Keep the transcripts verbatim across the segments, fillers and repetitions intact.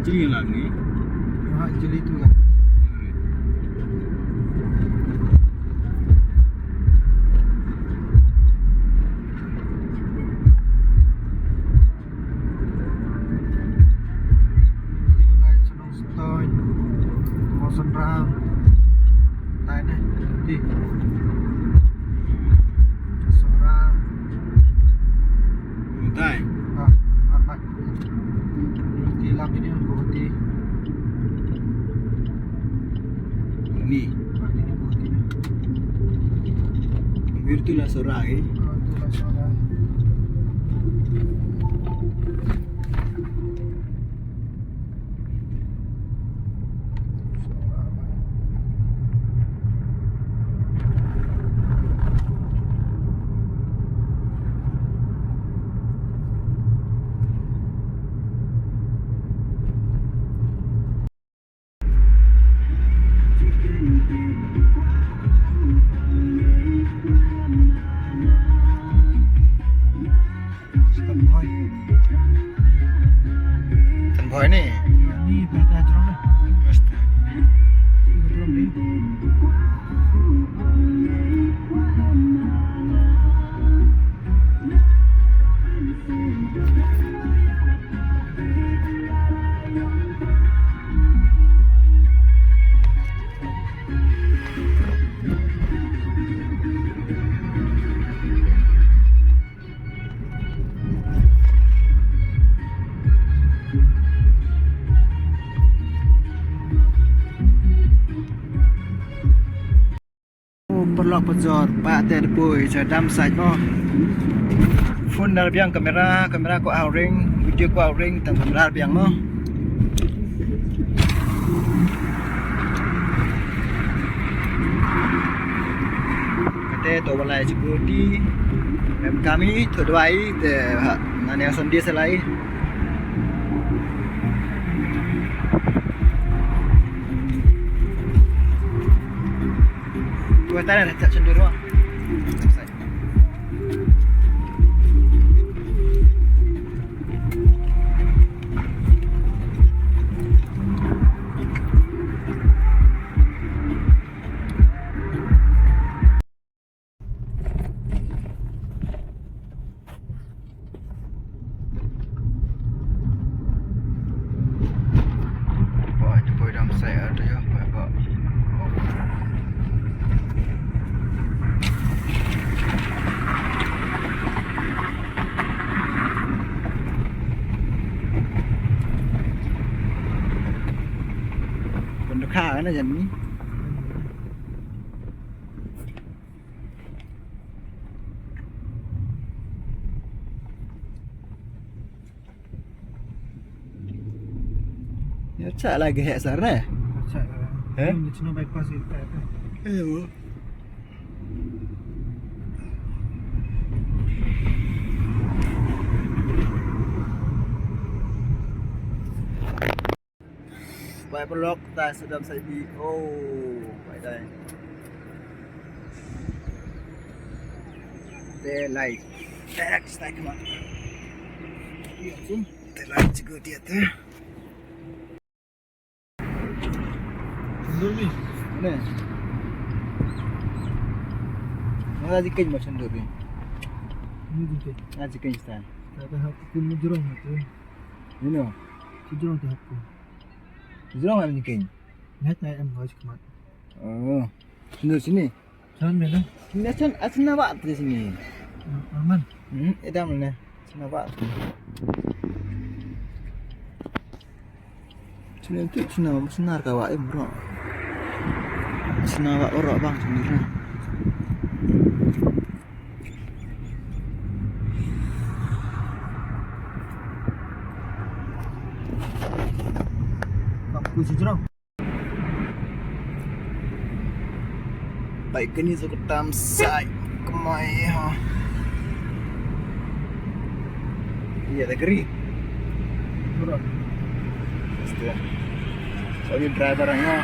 Jili lagi. Ha, jili tu lah. Stone, Mawsynram. Tai ne, ti. Sohra. Tai. Ah, arbat. Ti lam ini ko ti. Ni. Arbat ini ko ti. Wirtu la Sohra, eh? Ah, tu la Sohra. Tan Bhoi. Tan Bhoi ni. Ni bata jrong ni. Mesti. Jrong ni. Paralok parajor, pat te da poi sha Dumsite mo. Phone da la biang, camera, camera kwah ring, video kwah ring, tang camera biang mo. Kata to walai security. Em kami to dawai te ha, nane Sunday salai. Dua tanah dah tak cenderung. Bun dukha na jan ni. Ya, chak lagi hek sar ne. Chak. Eh? Ni cuma bypass itu. Eh, wo. Bai paralok, ta sdang sa bi. Oh, bai dai. Te lai. Te lai, stai kma. Te lai, chigo dia te. Dul ni. Ne. Nga ji keny mo chan dul ni. Ni ji keny. Nga ji keny stai. Ta ta hap kum jrong tu. Ni no. Jrong ta hap kum. Jrong am ni keny. Nga ta em ngoj kmat. Oh. Sini sini. Chan me na. Sini chan, ah, sini ba tu sini. Aman. Hmm, edam ne. Sini ba. Sini tu sini, sini ka ba em bro. Sini ba oro bang sini. Bang ku sini. Bai kani sa ka Dumsite. Kmai ha. Iya, da kari. Pura. Este. Soalnya driver nya.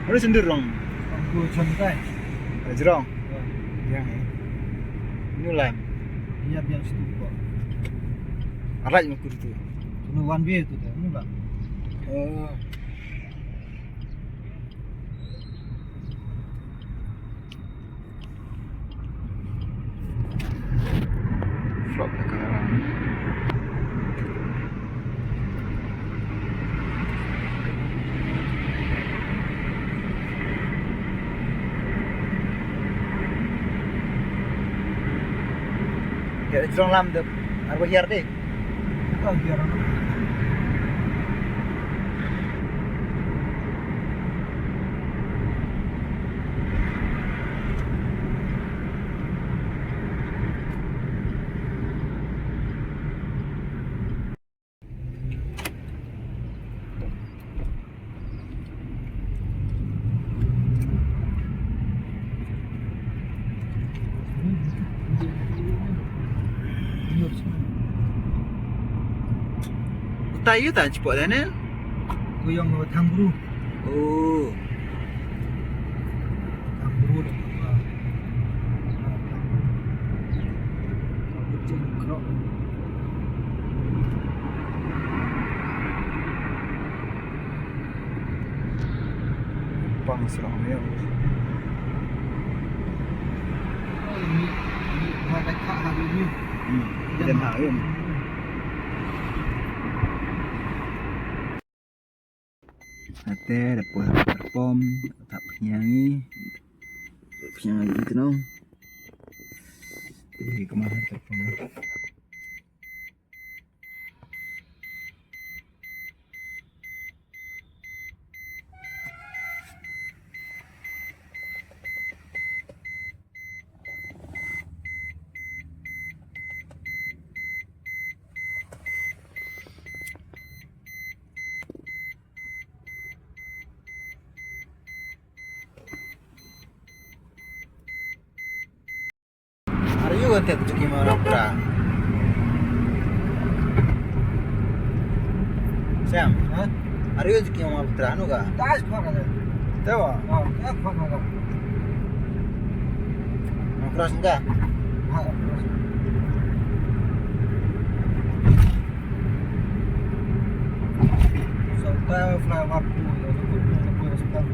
Mana sendiri dong? Aku santai. Ada jerong. Ya. Yang ni. Ini lem. Ya biar situ kok. Alat yang kudu tu. Kena one way tu dah, ni bang. Oh. Flop dah kalah. Ka jrong lam de arwa hiar de. Ka hiar. Utai yu tan chipok Daniel. Kuyong Thang Bru. Oh. Thang Bru. Pang srong ïa. Hmm. Jan ha ïa. Ate da poi perform tap pnyangi. Pnyangi itu no. Ini kemana perform? Are you going to Jukima Maptra? Sam, huh? Are you Jukima Maptra? Anu ka? Das pa ka. Tawa. Oh, tak pa ka. Maptra sengka. Ha, Maptra. Hospital, fly waktu, ya, hospital.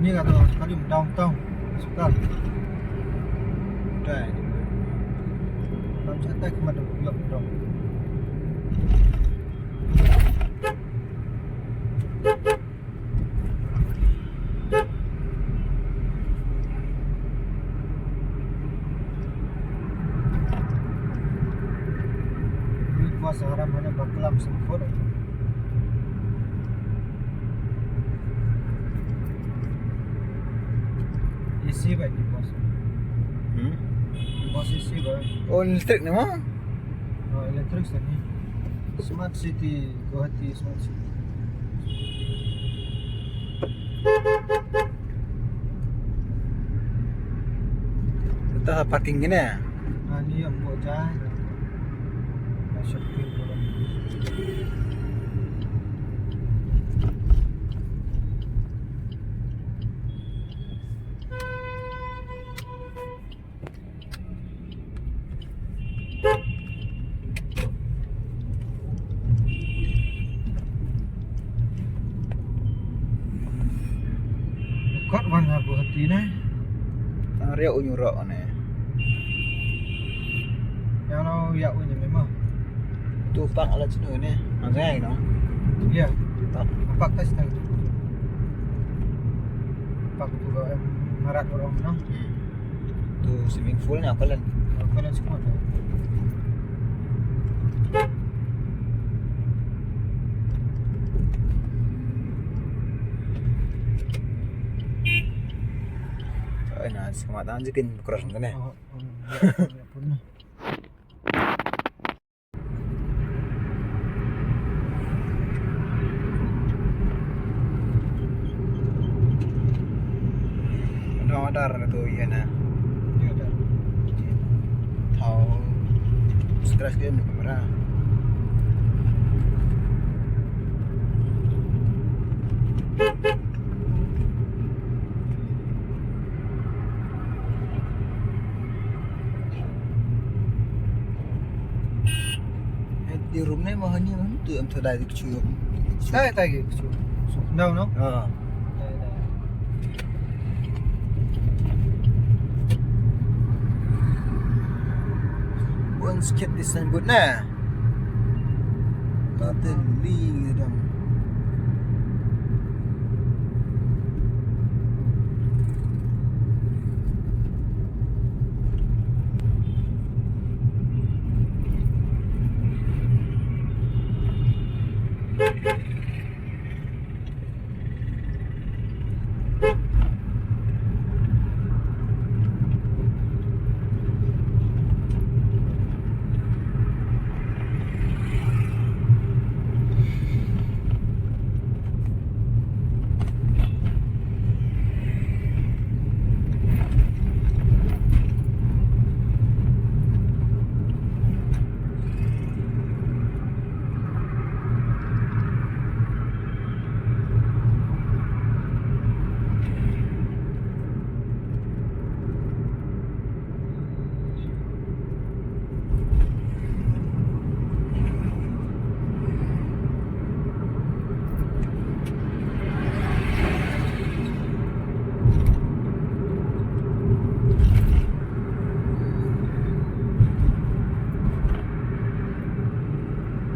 Ni ka to stadium downtown hospital. Dai. Lam sa tai khmat da yok to. Ni bus haram hana baklam sengkot. A C ba ni bus. Hmm? Bus A C ba. Oh, elektrik ni ma? Oh, elektrik sini. Smart City, Guwahati Smart City. Kita parking gini ya? Ah, ni yang buat jalan. Shopping. Kot wan ha Guwahati ne. Tang riak u nyurok ne. Yang no yak u nyem mo. Tu pak ala chinu ne. Mangai no. Ya. Pak. Pak tas tang. Pak tu ko em marat orang no. Hmm. Tu swimming pool nya palan. Palan sekolah. Na, sima ta jikin cross kane. Dah ada tu, iya na. Iya, ada. Tahu. Stress game ni kamera. Di room ne ma hani tu em tu dai di kchu. Dai dai di kchu. Dau no? Ha. Dai dai. Bun skip di signboard na. Totally dong.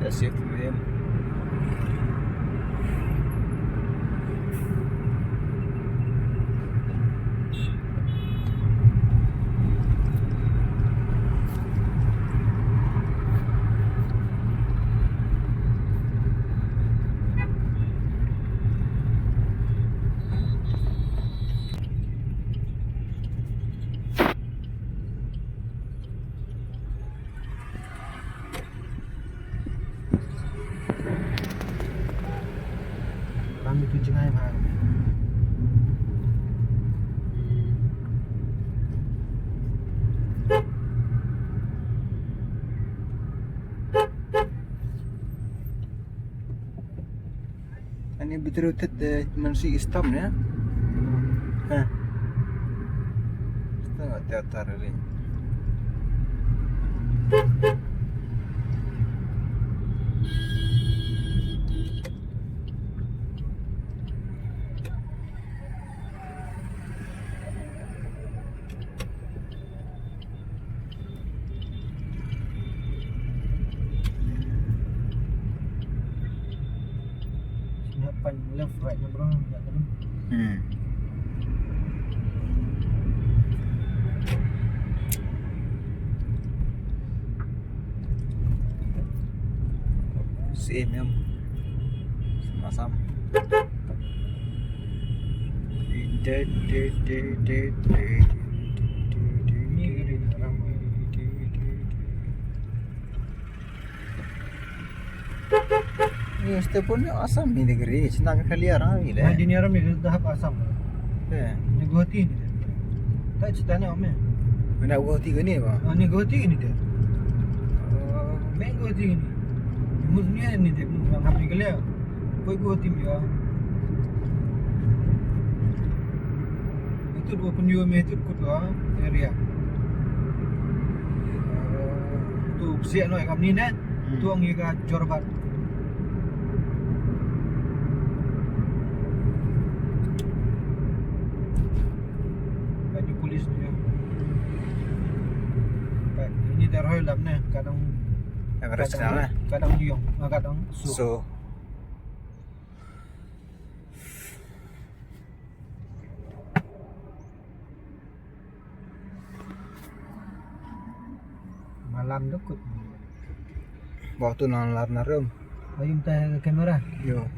That's it for him. Ram itu jngai bha. Ani bitru tet de mansi istam ya. Ha. Setengah teater ni. Sini pan left right na bro, ya kan? Hmm. Same em. Sama sama. Ni step pun ni Assam ni negeri, senang kali arang ni le. Nah, di ni arang ni dah Assam. Eh. Ni Guwahati ni. Tak cerita ni, Om, eh? Mana Guwahati ke ni, bang? Ah, ni Guwahati ni dia. Oh. Main Guwahati ni. Mus ni ni dia, bang hap ni kali. Koi Guwahati ni ya. Itu dua penjuru meh itu kut dua area. Eh, itu besiak no kam ni ne. Hmm. Tu ang ika Jorbat. Banyu polis ni. Ini terhoi lam ne, kadang, kadang, kadang yong, ah, kadang so. So. Malam dukut. Waktu nang lar narum. Ayum teh kamera. Yo.